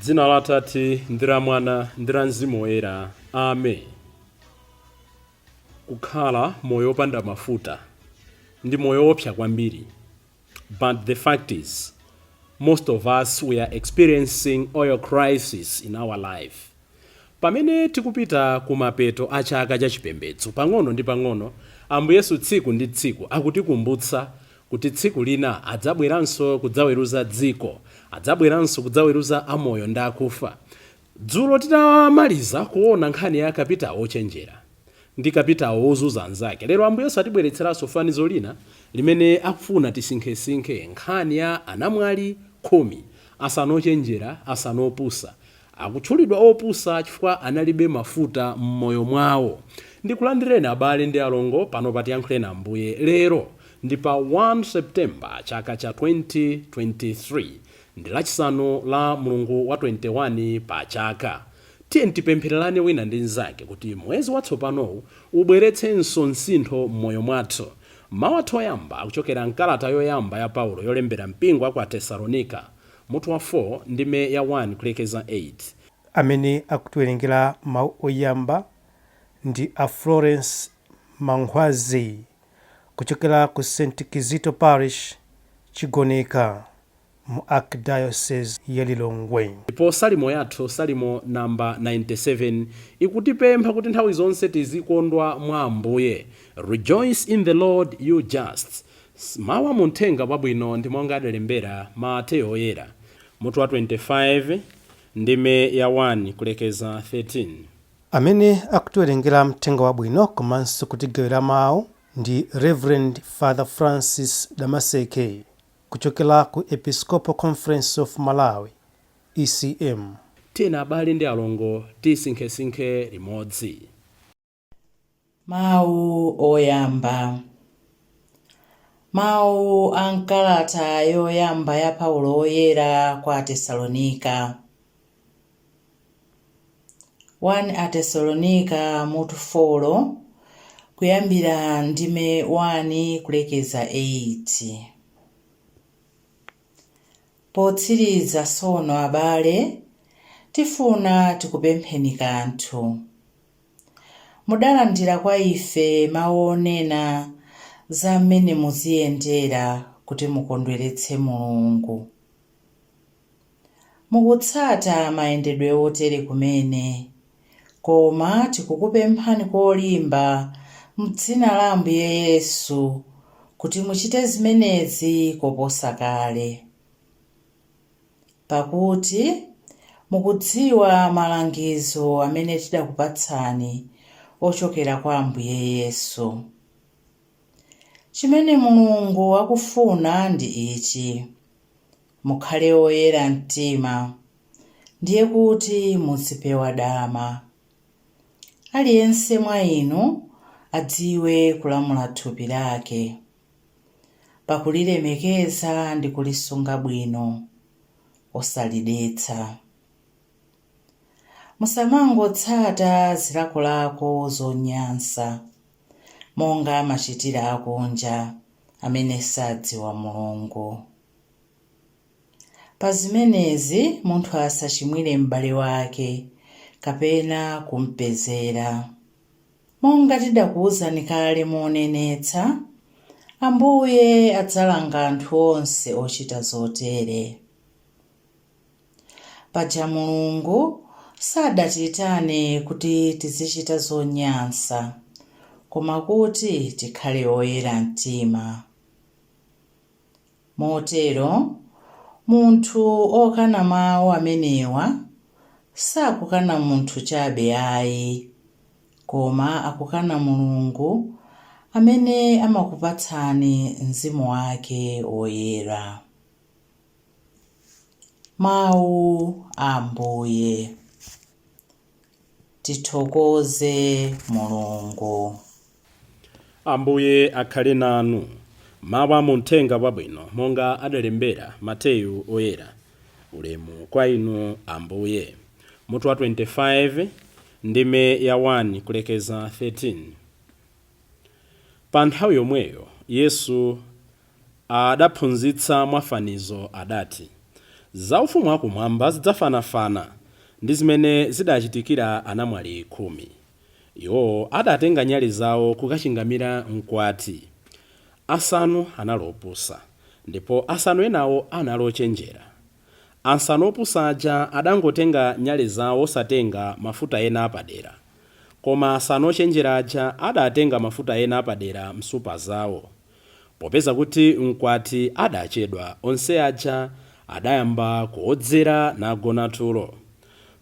Dzina la Atate ndi la Mwana ndi la Mzimu Woyera. Amen. Kukhala moyo wopanda mafuta ndi moyo woopsa kwambiri. But the fact is, most of us, we are experiencing oil crisis in our life. Pamene tikupita kumapeto a chaka cha chipembedzo, pang'ono ndi pang'ono, Ambuye Yesu tsiku ndi tsiku akutikumbutsa kuti tsiku lina adzabweranso kudzaweruza dziko, adzabweranso kudzaweruza amoyo ndi akufa. Dzulo titamaliza kuona nkhani ya kapitawo wochenjera ndi kapitawo wozunza anzake, lero Ambuye Yesu atibweretseranso fanizo lina limene akufuna tisinkhesinkhe, nkhani ya anamwali 10, asanu ochenjera, asanu opusa. Akutchulidwa opusa chifukwa analibe mafuta m'moyo mwawo. Ndikulandireni abale ndi alongo pano pa Tiyankhuleni Ambuye. Lero ndi pa 1 September chaka cha 2023. Ndi lachisanu la mlungu wa 21 pa chaka. Tiyeni tipemphererane wina ndi mnzake kuti mwezi watsopanowu ubweretsenso msintho m'moyo mwathu. Mawu athu oyamba akuchokera m'kalata yoyamba ya Paulo yolembera mpingo wa ku Atesalonika, mutu wa 4 ndime ya 1 kulekeza 8. Amene akutiwerengera mawu oyamba ndi a Florence Mankhwazi kuchokera ku St Kizito Parish, Chigoneka, mu Archdiocese ya Lilongwe. Ndipo salimo yathu, Salimo namba 97, ikutipempha kuti nthawi zonse tizikondwa mwa Ambuye. Rejoice in the Lord, you just. Mawu a mu Mthenga Wabwino ndi monga adalembera Mateyo Oyera, mutu wa 25, ndime ya 1 kulekeza 13. Amene akutiwerengera Mthenga Wabwino komanso kutigawira mawu ndi Rev Father Francis Damaseke kuchokera ku Episcopal Conference of Malawi, ECM. Tiyeni abale ndi alongo tisinkhesinkhe limodzi. Mawu oyamba. Mawu a m'kalata yoyamba ya Paulo Woyera kwa Atesalonika. 1 Atesalonika mutu 4 kuyambira ndime 1 kulekeza 8. Potsiriza tsono abale, tifuna tikupempheni kanthu. Mudalandira kwa ife mawu onena za mmene muziyendera kuti mukondweretse Mulungu. Mukutsata mayendedwe otere kumene, koma tikukupemphani kolimba m'dzina la Ambuye Yesu kuti muchite zimenezi koposa kale. Pakuti mukudziwa malangizo amene tidakupatsani ochokera kwa Ambuye Yesu. Chimene Mulungu akufuna ndi ichi: mukhale oyera mtima, ndiye kuti muzipewa dama. Aliyense mwa inu adziwe kulamula thupi lake, pakulilemekeza ndi kulisunga bwino, osalidetsa. Musamangotsata zilakolako zonyansa, monga amachitira akunja amene sadziwa Mulungu. Pa zimenezi munthu asachimwire m'bale wake kapena kumpezera. Monga tidakuuzani kale monenetsa, Ambuye adzalanga anthu onse ochita zotere. Paja Mulungu sadatiitane kuti tizichita zonyansa, koma kuti tikhale oyera mtima. Motero, munthu okana mawu amenewa sakukana munthu chabe ayi, koma akukana Mulungu amene amakupatsani mzimu wake woyera. Mawu a Ambuye. Tithokoze Mulungu. Ambuye akhale nanu. Mawu a mu Mthenga Wabwino monga adalembera Mateyu Oyera. Ulemu kwa inu Ambuye. Mutu wa 25, ndime ya 1 kulekeza 13. Pa nthawi yomweyo Yesu adaphunzitsa mwafanizo adati, Za ufumu wakumwamba zidzafanafana ndi zimene zidachitikira anamwali 10. Iwo adatenga nyale zawo kukachingamira mkwati. Asanu anali opusa, ndipo asanu enawo anali ochenjera. Asanu opusa aja adangotenga nyale zawo osatenga mafuta ena apadera, koma asanu ochenjera aja adatenga mafuta ena apadera msupa zawo. Popeza kuti mkwati adachedwa, onse aja adayamba kuodzera nagona tulo.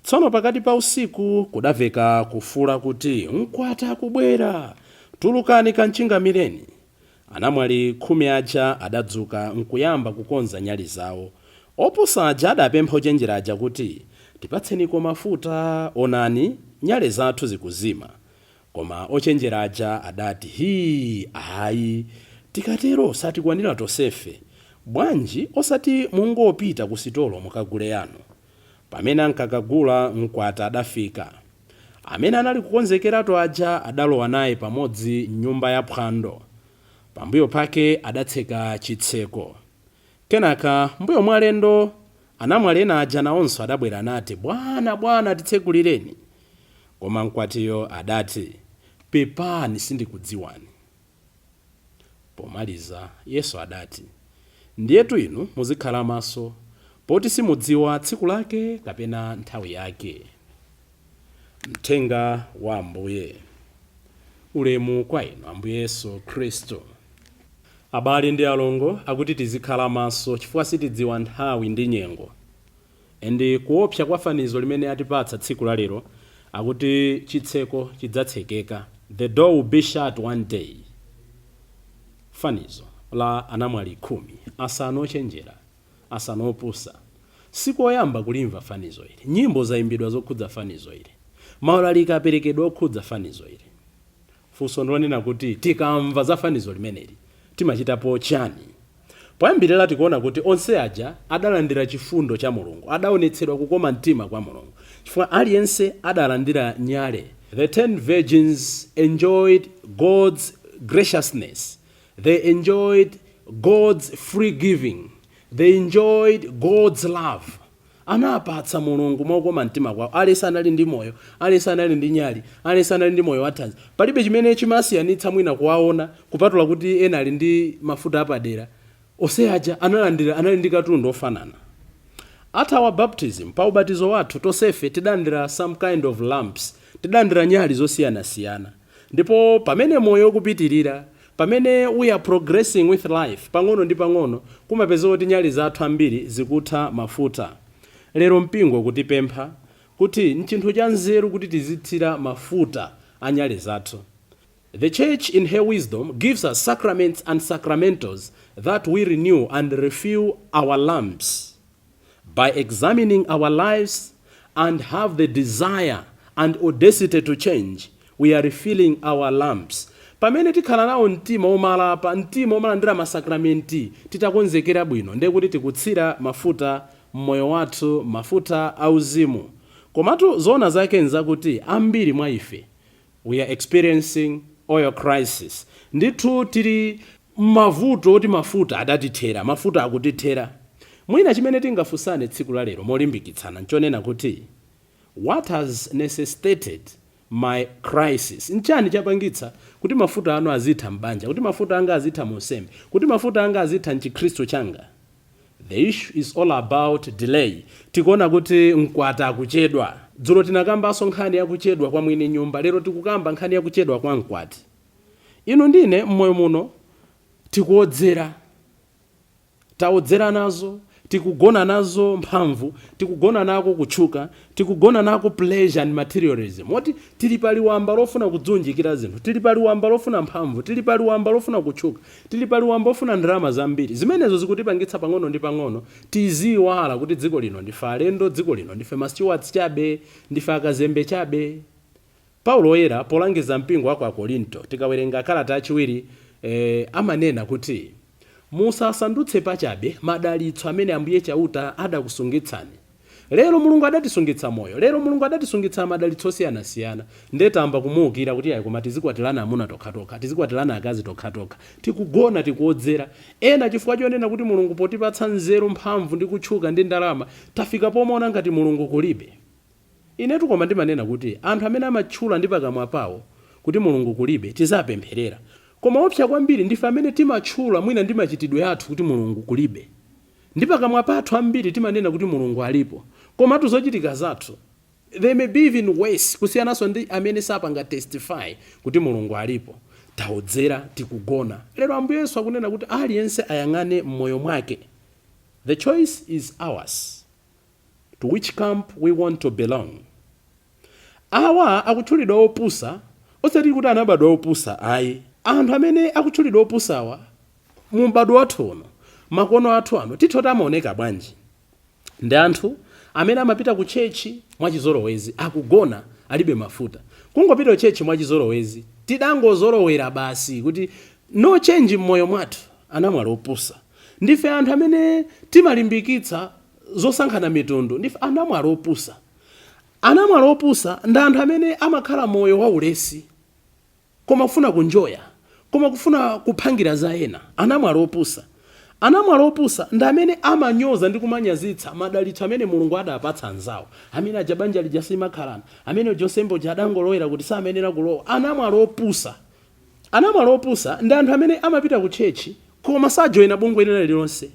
Tsono pakati pa usiku kudamveka kufuula kuti, "Mkwati akubwera, tulukani kamchingamireni." Anamwali 10 aja adadzuka nkuyamba kukonza nyali zawo. Opusa aja adapempha ochenjera aja kuti, "Tipatseniko mafuta, onani nyale zathu zikuzima." Koma ochenjera aja adati, "Hii, ayi, tikatero satikwanira tonsefe. Bwanji osati mungopita ku sitolo mukagule yanu?" Pamene ankakagula, mkwati adafika. Amene anali kukonzekeratu aja adalowa naye pamodzi mnyumba ya phwando. Pambuyo pake adatseka chitseko. Kenaka mbuyo mwa alendo, anamwali ena aja nawonso adabwera nati, "Bwana, bwana, titsekulireni." Koma mkwatiyo adati, "Pepani, sindikudziwani." Pomaliza Yesu adati, "Ndiyetu inu muzikhala maso, poti simudziwa tsiku lake kapena nthawi yake." Mthenga wa Ambuye. Ulemu kwa inu, Ambuye Yesu Khristu. Abale ndi alongo, akuti tizikhala maso chifukwa sitidziwa nthawi ndi nyengo. And kuopsa kwa fanizo limene atipatsa tsiku la lero, akuti chitseko chidzatsekeka. The door will be shut one day. Fanizo la anamwali 10, asanu ochenjera, asanu opusa, sikoyamba kulimva fanizo ili. Nyimbo zayimbidwa zokhudza fanizo ili, maulaliki aperekedwa okhudza fanizo ili. Funso ndilonena kuti tikamva za fanizo limeneli timachitapo chani? Poyambirira tikuona kuti onse aja adalandira chifundo cha Mulungu, adaonetsedwa kukoma mtima kwa Mulungu, chifukwa aliyense adalandira nyale. The 10 virgins enjoyed God's graciousness, they enjoyed God's free giving, they enjoyed God's love. Anapatsa Mulungu mokoma mtima kwawo. Aliyense anali ndi moyo, aliyense anali ndi nyali, aliyense anali ndi moyo wathanzi. Palibe chimene chimasiyanitsa mwina kuwaona kupatula kuti ena ali ndi mafuta apadera. Onse aja analandira, anali ndi katundu ofanana. At our baptism, pa ubatizo wathu, tonsefe tidalandira some kind of lamps, tidalandira nyali zosiyanasiyana. Ndipo pamene moyo ukupitirira, pamene we are progressing with life, pang'ono ndi pang'ono kumapeza kuti nyali zathu ambiri zikutha mafuta. Lero mpingo kutipempha kuti nchinthu cha nzeru kuti tizithira mafuta a nyale zathu. The Church in her wisdom gives us sacraments and sacramentals that we renew and refill our lamps. By examining our lives and have the desire and audacity to change, we are refilling our lamps. Pamene tikhala nawo mtima omalapa, mtima omalandira masakramenti titakonzekera bwino, ndiye kuti tikutsira mafuta mmoyo wathu, mafuta auzimu. Komatu zoona zake nzakuti ambiri mwa ife, we are experiencing oil crisis. Ndithu tili mavuto oti mafuta adatithera, mafuta akutithera. Mwina chimene tingafunsane tsiku la lero molimbikitsana nchonena kuti, what has necessitated my crisis? Nchani chapangitsa kuti mafuta anu azitha mbanja, kuti mafuta anga azitha munsembe, kuti mafuta anga azitha mchikhristu changa? The issue is all about delay. Tikuona kuti mkwati akuchedwa. Dzulo tinakambanso nkhani yakuchedwa kwa mwini nyumba, lero tikukamba nkhani yakuchedwa kwa mkwati. Inu ndine mmoyo muno tikuodzera, taodzera nazo, tikugona nazo mphamvu, tikugona nako kutchuka, tikugona nako pleasure and materialism, moti tili paliwamba lofuna kudziunjikira zinthu, tili paliwamba lofuna mphamvu, tili paliwamba lofuna kutchuka, tili paliwamba lofuna ndalama zambiri. Zimenezo zikutipangitsa pang'ono ndi pang'ono tiziwala kuti dziko lino ndife alendo, dziko lino ndife ma stewards chabe, ndife akazembe chabe. Paulo Oyera polangiza mpingo wa ku Akorinto, tikawerenga kalata yachiwiri, amanena kuti musasandutse pachabe madalitso amene Ambuye Chauta adakusungitsani. Lero Mulungu adatisungitsa moyo, lero Mulungu adatisungitsa madalitso osiyanasiyana, nde tayamba kumuukira kuti ayi, koma tizikwatirana amuna tokhatokha, tizikwatirana akazi tokhatokha. Tikugona, tikuodzera. Ena chifukwa chonena kuti Mulungu potipatsa nzeru, mphamvu ndi kutchuka ndi ndalama, tafika pomaona ngati Mulungu kulibe. Inetu koma ndimanena kuti anthu amene amatchula ndi pakamwa pawo kuti Mulungu kulibe tizapempherera. Koma opsa kwambiri ndife amene timatchula mwina ndi machitidwe athu kuti Mulungu kulibe. Ndi pakamwa pathu ambiri timanena kuti Mulungu alipo, komatu zochitika zathu they may be even worse kusiyananso ndi amene sapanga testify kuti Mulungu alipo. Taodzera, tikugona. Lero Ambuye Yesu akunena kuti aliyense ayang'ane m'moyo mwake. The choice is ours, to which camp we want to belong. Awa akutchulidwa opusa, osati kuti anabadwa opusa ayi. Anthu amene akutchulidwa opusawa mu m'badwo wathu uno, makono athu ano, titha kuti amaoneka bwanji? Ndi anthu amene amapita ku church mwachizolowezi, akugona, alibe mafuta. Kungopita ku church mwachizolowezi, tidangozolowera basi kuti no change m'moyo mwathu, anamwali opusa. Ndife anthu amene timalimbikitsa zosankhana mitundu, ndife anamwali opusa. Anamwali opusa ndi anthu amene amakhala moyo waulesi, koma kufuna kunjoya, koma kufuna kuphangira za ena, anamwali opusa. Anamwali opusa ndi amene amanyoza ndi kumanyazitsa madalitso amene Mulungu adapatsa anzawo. Amene aja banja lija simakhalana, amene Josembe uja adangolowera kuti samenera kulowa, anamwali opusa. Anamwali opusa ndi anthu amene amapita ku church koma sajoyina bungwe lina lililonse.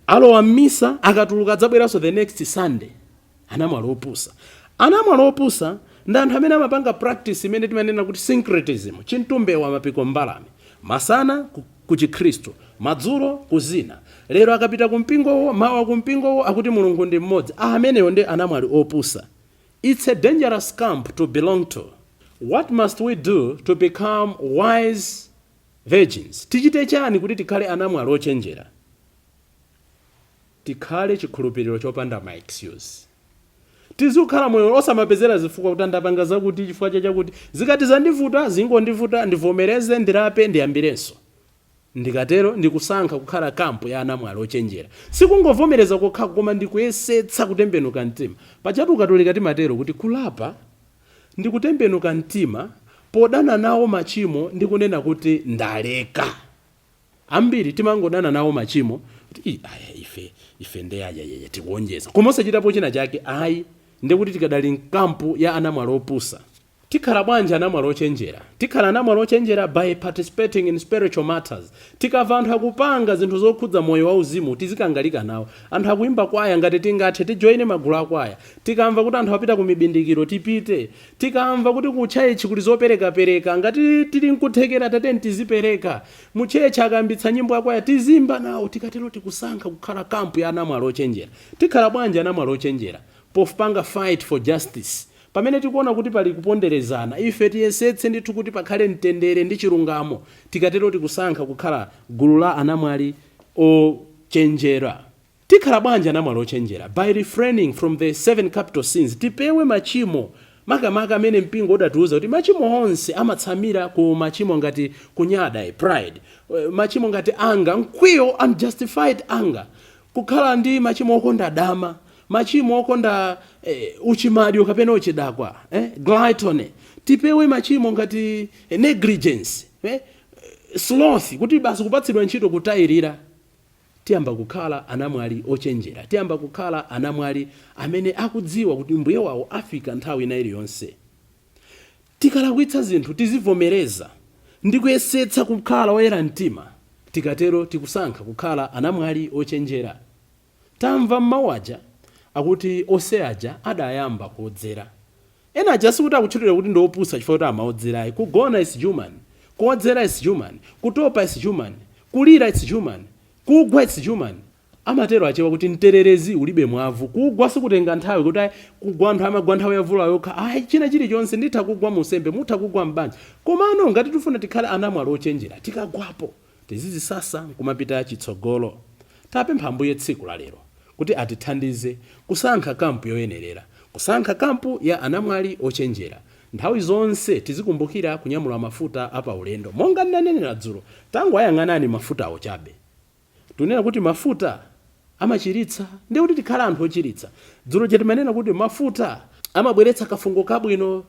Alowa m'misa, akatuluka adzabweranso the next Sunday. Anamwali opusa. Anamwali opusa ndi anthu amene amapanga practice imene timanena kuti syncretism, chintumbewa mapiko mbalame. Masana ku Chikhristu, madzulo kuzina. Lero akapita ku mpingowo, mawa ku mpingowo, akuti Mulungu ndi mmodzi. Amenewo ndi anamwali opusa. It's a dangerous camp to belong to. What must we do to become wise virgins? Tichite chani kuti tikhale anamwali ochenjera? Tikhale chikhulupiriro chopanda ma excuse. Tizikhala moyo osamapezera zifukwa kuti andapanga zakuti chifukwa chakuti. Zikati zandivuta, zingondivuta, ndivomereze, ndilape, ndiyambirenso. Ndikatero ndikusankha kukhala camp ya anamwali ochenjera. Sikungovomereza kokhako, koma ndikuyesetsa kutembenuka mtima. Pajatu Ukatolika timatero kuti kulapa ndikutembenuka mtima podana nawo machimo ndi kunena kuti ndaleka. Ambiri timangodana nawo machimo kuti "Ii, aya ife nde ayayaya tikuonjeza," koma osachitapo china chake ayi, ndekuti tikadali m'camp ya anamwali opusa. Tikhala bwanji anamwali ochenjera? Tikhala anamwali ochenjera by participating in spiritual matters. Tikamva anthu akupanga zinthu zokhudza moyo wauzimu, tizikangalika nawo. Anthu akuimba kwaya, ngati tingathe tijoine magulu akwaya. Tikamva kuti anthu apita ku mibindikiro, tipite. Tikamva kuti ku church kuli zoperekapereka, ngati tili nkuthekera tateni tizipereka. Mu church akayambitsa nyimbo yakwaya, tizimba nawo. Tikatero tikusankha kukhala camp ya anamwali ochenjera. Tikhala bwanji anamwali ochenjera? Pofupanga fight for justice. Pamene tikuona kuti pali kuponderezana, ife tiyesetse ndithu kuti pakhale mtendere ndi chilungamo. Tikatero tikusankha kukhala gulu la anamwali ochenjera. Tikhala bwanji anamwali ochenjera? By refraining from the seven capital sins. Tipewe machimo makamaka amene mpingo udatiuza kuti machimo onse amatsamira ku machimo ngati kunyada, pride, machimo ngati anger, mkwiyo, unjustified anger, kukhala ndi machimo okonda dama, machimo okonda uchimadyo kapena uchidakwa, gluttony. Tipewe machimo ngati negligence, sloth, kuti basi kupatsidwa ntchito kutayirira. Tiyamba kukhala anamwali ochenjera. Tiyamba kukhala anamwali amene akudziwa kuti mbuye wawo afika nthawi ina iliyonse. Tikalakwitsa zinthu, tizivomereza ndi kuyesetsa kukhala oyera mtima. Tikatero tikusankha kukhala anamwali ochenjera. Tamva mmawu aja akuti onse aja adayamba kuodzera. Ena aja sikuti akutchulidwa kuti ndi opusa chifukwa kuti amaodzerayi. Kugona is human, kuodzera is human, kutopa is human, kulira is human, kugwa is human. Amatero Achewa kuti mtererezi ulibe mwavu. Kugwa sikutenga nthawi kuti ayi, kugwa anthu amagwa nthawi ya mvula yokha ayi. China chilichonse, nditha kugwa munsembe, mutha kugwa m'banja, komano ngati tifuna tikhale anamwali ochenjera, tikagwapo tizizisasa nkumapita chitsogolo. Tapempha Ambuye tsiku la lero kuti atithandize kusankha camp yoyenerera, kusankha camp ya anamwali ochenjera. Nthawi zonse tizikumbukira kunyamula mafuta apaulendo. Monga ndinanenera dzulo, tangoayang'anani mafutawo chabe. Tunena kuti mafuta Amachiritsa. Ndiye kuti tikhale anthu ochiritsa. Dzulo lija timanena kuti mafuta amabweretsa kafungo kabwino.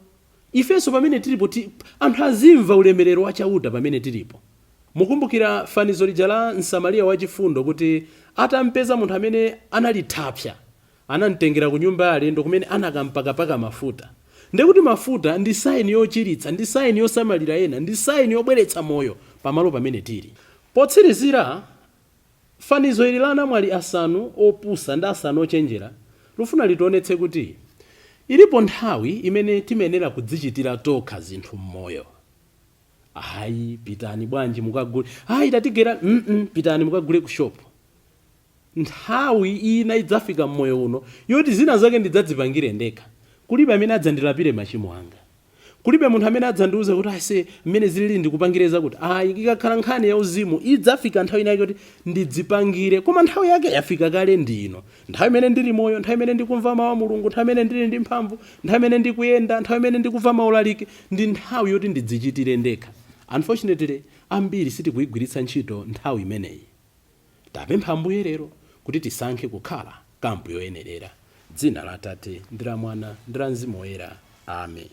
Ifenso pamene tilipo ti, anthu azimva ulemerero wa Chauta pamene tilipo. Mukumbukira fanizo lija la Msamariya wachifundo kuti atampeza munthu amene anali thapsa, anamtengera ku nyumba ya alendo kumene anakampakapaka mafuta. Ndiye kuti mafuta ndi sign yochiritsa, ndi sign yosamalira ena, ndi sign yobweretsa moyo pamalo pamene tili. Potsirizira, fanizo ili la anamwali asanu opusa ndi asanu ochenjera lufuna litionetse kuti ilipo nthawi imene timayenera kudzichitira tokha zinthu m'moyo. Ayi, pitani bwanji mukagule. Ayi, tatigera, pitani mukagule ku shop. Nthawi ina idzafika m'moyo uno yoti zina zake ndidzadzipangire ndekha. Kulibe amene adzandilapire machimo anga. Kulibe munthu amene adzandiuze kuti ase mmene zilili ndikupangire zakuti. Ayi, ikakhala nkhani ya uzimu idzafika nthawi inake kuti ndidzipangire, koma nthawi yake yafika kale ndino. Nthawi imene ndili moyo, nthawi imene ndikumva mawu a Mulungu, nthawi imene ndili ndi mphamvu, nthawi imene ndikuyenda, nthawi imene ndikumva maulaliki, ndi nthawi yoti ndidzichitire ndekha. Unfortunately, ambiri sitikuyigwiritsa ntchito nthawi imeneyi. Tapempha Ambuye lero kuti tisankhe kukhala camp yoyenerera. Dzina la Atate ndi la Mwana ndi la Mzimu Woyera. Amen.